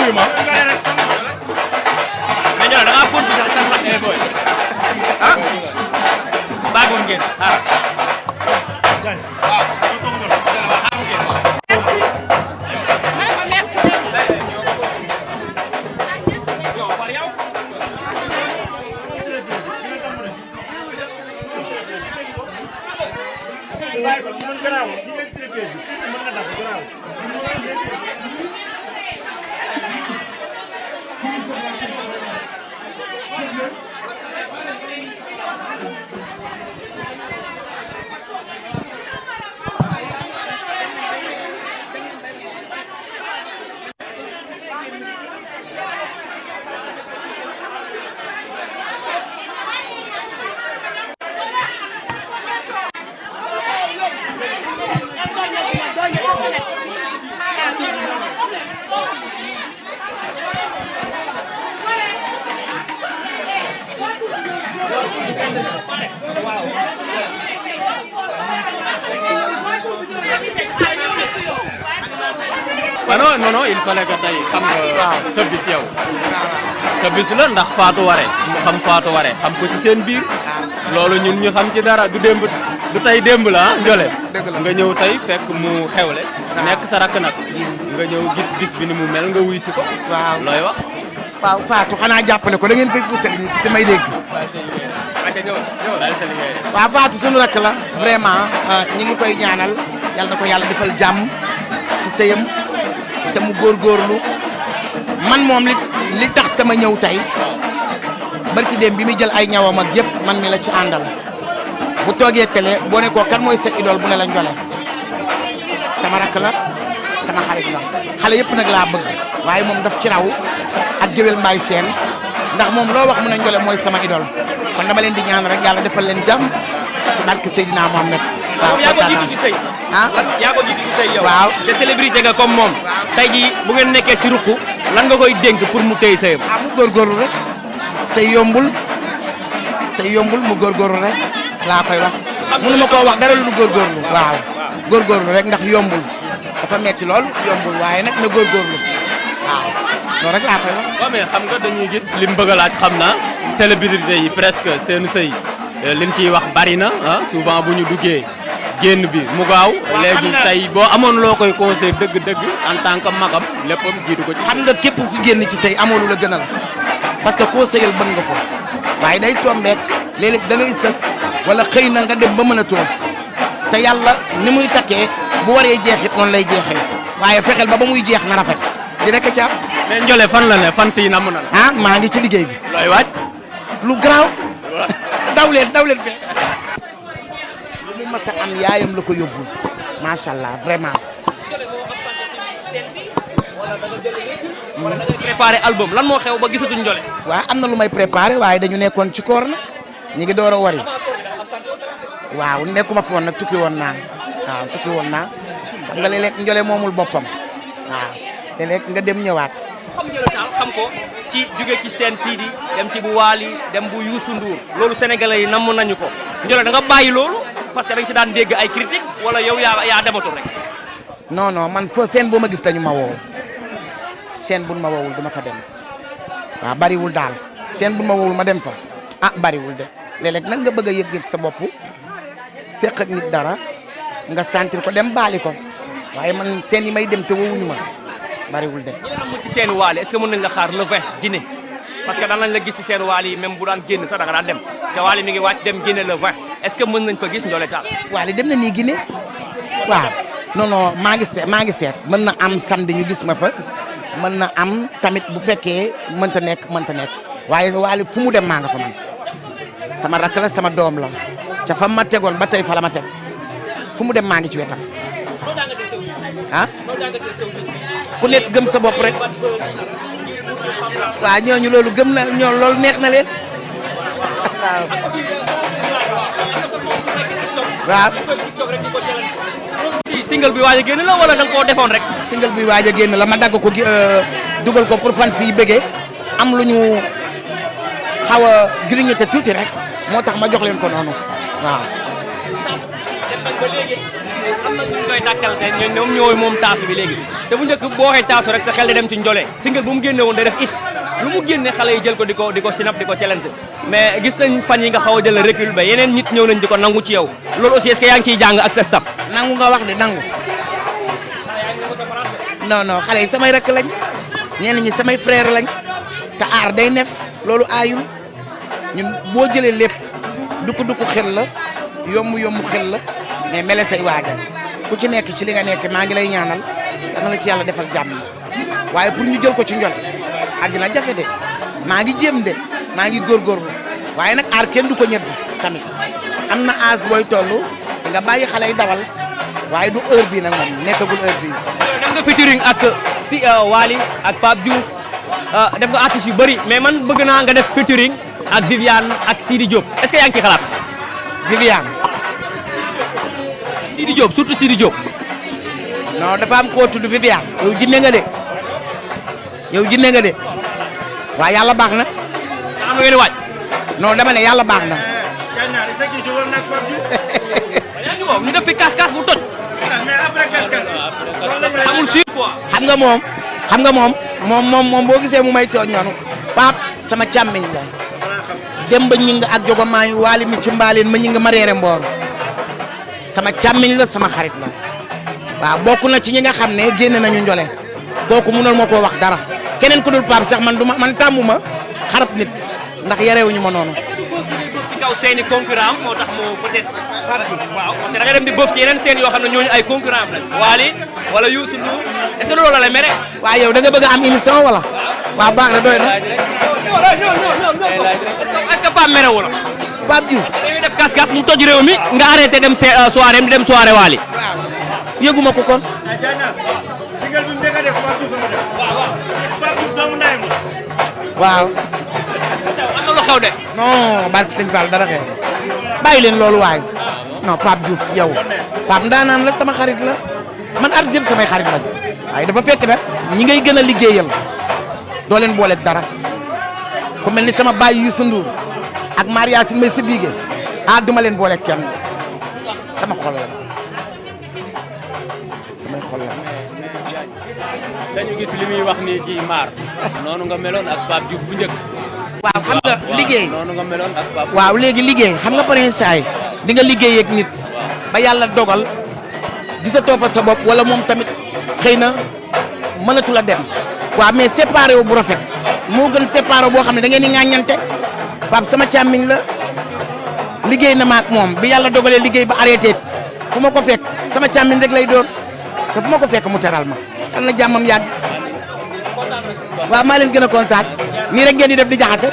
wuyu ma mais ñoo da nga fon ci sax boy ah baagoon ngeen ah non il fallait que tey xam nga sa bis yow sa bis la ndax Fatou Waré mu xam Fatou Waré xam ko ci seen biir loolu ñun ñu xam ci dara du démb du tey démb la Ndiolé nga ñëw tey fekk mu xewle nekk sa rakk nag nga ñëw gis bis bi ni mu mel nga wuy si ko waaw looy wax waaw Fatou xanaa jàppale ko da ngeen koy poussé ni ci te may dégg waaw Fatou suñu rakk la vraiment ñi ngi koy ñaanal yàlla na ko yàlla defal jàmm ci sëyam te mu góorgóorlu man moom li tax sama ñëw tey barki dem bi muy jël ay ñawam ak yëpp man mi la ci àndal bu toogee télé boo ne ko kan mooy sa idole bu ne la Ndiolé sama rakk la sama xarit la xale yëpp nag laa bëgg waaye moom daf ci raw ak géwél Mbaye Sène ndax moom loo wax mu ne Ndiolé mooy sama idole kon dama leen di ñaan rek yàlla defal leen jàmm ci barke Seydina Mohamed. waaw yaa ko jiitu ci sëy ah yaa ko jiitu ci sëy yow waaw te célébrité nga comme moom tey jii bu ngeen nekkee ci ruq lan nga koy dénk pour mu téy sëyam mu góorgóorlu rek sëy yombul mu góorgóorlu rek laa koy wax mënu ma koo wax dara lu góorgóorlu waaw góorgóorlu rek ndax yombul dafa metti lool yombul waaye nag na góorgóorlu waaw loolu rek laa koy wax. waaw mais xam nga dañuy gis li mu bëgg a laaj xam naa célébrité yi presque seen sëy liñ ciy wax bari na ah souvent bu ñu duggee génn bi mu gaaw léegi tey boo amoon loo koy conseil dëgg-dëgg en tant que magam léppam jiitu ko ci. xam nga képp ku génn ci sëy amoo lu la gënal parce que koo sëyal bëgg nga ko waaye day tombeek léeg-léeg da ngay sës wala xëy na nga dem ba mën a toog te yàlla ni muy takkee bu waree jeexit noonu lay jeexee waaye fexeel ba muy jeex na rafet di rek ca am. mais Ndiolé fan la ne fan si namm na la. ah maa ngi ci liggéey bi. looy waaj. lu garaaw. daw leen fee. lu mu mas a am yaayam la ko yóbbu macha allah vraiment. wala da ngay préparé album lan moo xew ba gisatuñ Ndiolé. waaw am na lu may préparé waaye dañu nekkoon ci koor nag ñu ngi door a wari. waaw nekkuma foon nag tukki woon naa xam nga léeg-léeg Ndiolé moomul boppam waaw léeg-léeg nga dem ñëwaat. xam Ndiolé daal xam ko ci jóge ci seen Sidi dem ci bu Waly dem bu Youssou Ndour loolu sénégalais yi namm nañu ko Ndiolé da nga bàyyi loolu parce que da nga ci daan dégg ay critique wala yow yaa dematul rek. non man foo seen bu ma gis dañu ma woo seen buñ ma woowul duma fa dem waaw bariwul daal seen buñ ma woowul ma dem fa bariwul de léeg-léeg nag nga bëgg a yëg sa bopp seq ak nit dara nga sentir ko dem baali ko waaye man seen yi may dem te woowuñu ma bariwul de. ñu am ci seen Waly est-ce que mën nañ la xaar le 20 Guinée parce que daan nañ la gis ci seen Waly yi même bu daan génn sax da nga daan dem te Waly mi ngi wàcc dem Guinée le 20 est-ce que mën nañ fa gis Ndiolé Tall. Waly dem na nii Guinée waaw non maa ngi seet mën na am samedi ñu gis ma fa mën na am tamit bu fekkee mënta nekk waaye Waly fu mu dem maa nga fa man sama rakk la sama doom la ca fa ma tegoon ba tey fa la ma teg fu mu dem maa ngi ci wetam ku nekk gëm sa bopp rek waaw ñooñu loolu gëm na loolu neex na leen waaw. single bi waaj a génn la wala da nga koo defoon rek. single bi waaj a génn la ma dagg ko dugal ko pour fan si bëggee am lu ñu xaw a grignoté tuuti rek moo tax ma jox leen ko noonu waaw. dem nañ ba léegi am na ñu koy dàkkal te ñoom ñooy moom taasu bi léegi te bu njëkk boo waxee taasu rek sa xel di dem ci Ndiolé single bu mu génne woon day def it lu mu génne xale yi jël ko di ko sinap di ko challenge mais gis nañ fan yi nga xaw a jël recul ba yeneen nit ñëw nañ di ko nangu ci yow loolu aussi est-ce que yaa ngi ciy jàng ak sa staff. nangu nga wax de nangu non xale yi samay rakk lañ ñenn ñi samay frère lañ te aar day nef loolu aayul ñun boo jëlee lépp dukk xel la yomb xel la mais mele say waaja ku ci nekk ci li nga nekk maa ngi lay ñaanal dana la ci yàlla defal jàmm waaye pour ñu jël ko ci Ndiolé àddina jafe de maa ngi jéem de maa ngi góorgóorlu waaye nag aar kenn du ko ñetti tamit am na âge booy toll nga bàyyi xale yi dawal waaye du heure bii nag moom nekkagul heure bii. def nga featuring ak si Wally ak Pape Diouf def nga artistes yu bëri mais man bëgg naa nga def featuring ak Viviane ak Sidi Diop est-ce que yaa ngi ciy xalaat. Viviane. Sidi Diop surtout Sidi Diop. non dafa am koo tudd Viviane. yow jinne nga de waaw yàlla baax na. am nga ngeen waaj. non dama ne yàlla baax na. ñu def fi kas-kas bu toj. amul suite quoi. xam nga moom boo gisee mu may tooñ noonu Pape sama càmmiñ la dem ba ñing ak jogo maañ waali mi ci mbaaleen ma ñing ma reere mboor sama càmmiñ la sama xarit la waaw bokk na ci ñi nga xam ne génn nañu Ndiolé kooku mënul ma koo wax dara keneen ku dul Pape sax man tàmmuma xarab nit ndax yarewuñu ma noonu. est-ce que du bëf ci kaw seeni concurrent moo tax moo peut-être waaw parce que da nga dem di bëf ci yeneen seen yoo xam ne ñooñu ay concurrent am lañ Wally wala Youssou Ndour est-ce que loolu la lay mere. waaw yow da nga bëgg a am émission wala. waaw baax na doy na. est-ce que Pape mere wu la. Pape Diouf. dañuy def kas-kas mu toj réew mi nga arrêté dem soirée dem soirée Wally. waaw yëguma ko kon. waaw. am na lu xew de. non barke Sëñ Fall dara xew bàyyi leen loolu waay non Pape Diouf yow Pape ndaanaan la sama xarit la man artiste yëpp samay xarit lañ waaye dafa fekk nag ñi ngay gën a liggéeyal doo leen booleeg dara ku mel ni sama baay Youssou Ndour ak Maria Sine may si biige duma leen booleeg kenn sama xol la samay xol la. dañu gis li muy wax nii ci maar noonu nga meloon ak Pape Diouf bu njëkk. waaw xam nga liggéey noonu nga meloon ak Pape. waaw léegi liggéey xam nga par exemple di nga liggéey ak nit ba yàlla dogal gisatoo fa sa bopp wala moom tamit xëy na mënatu la dem waaw mais séparé wu bu rafet moo gën séparé boo xam ne da ngeen di ŋàññante Pape sama càmmiñ la liggéey na ma ak moom bi yàlla dogalee liggéey ba arrêté fu ma ko fekk sama càmmiñ rek lay doon te fu ma ko fekk mu teral ma yal na jàmmam yàgg waaw maa leen gën a kontaan nii rek ngeen di def di jaxase.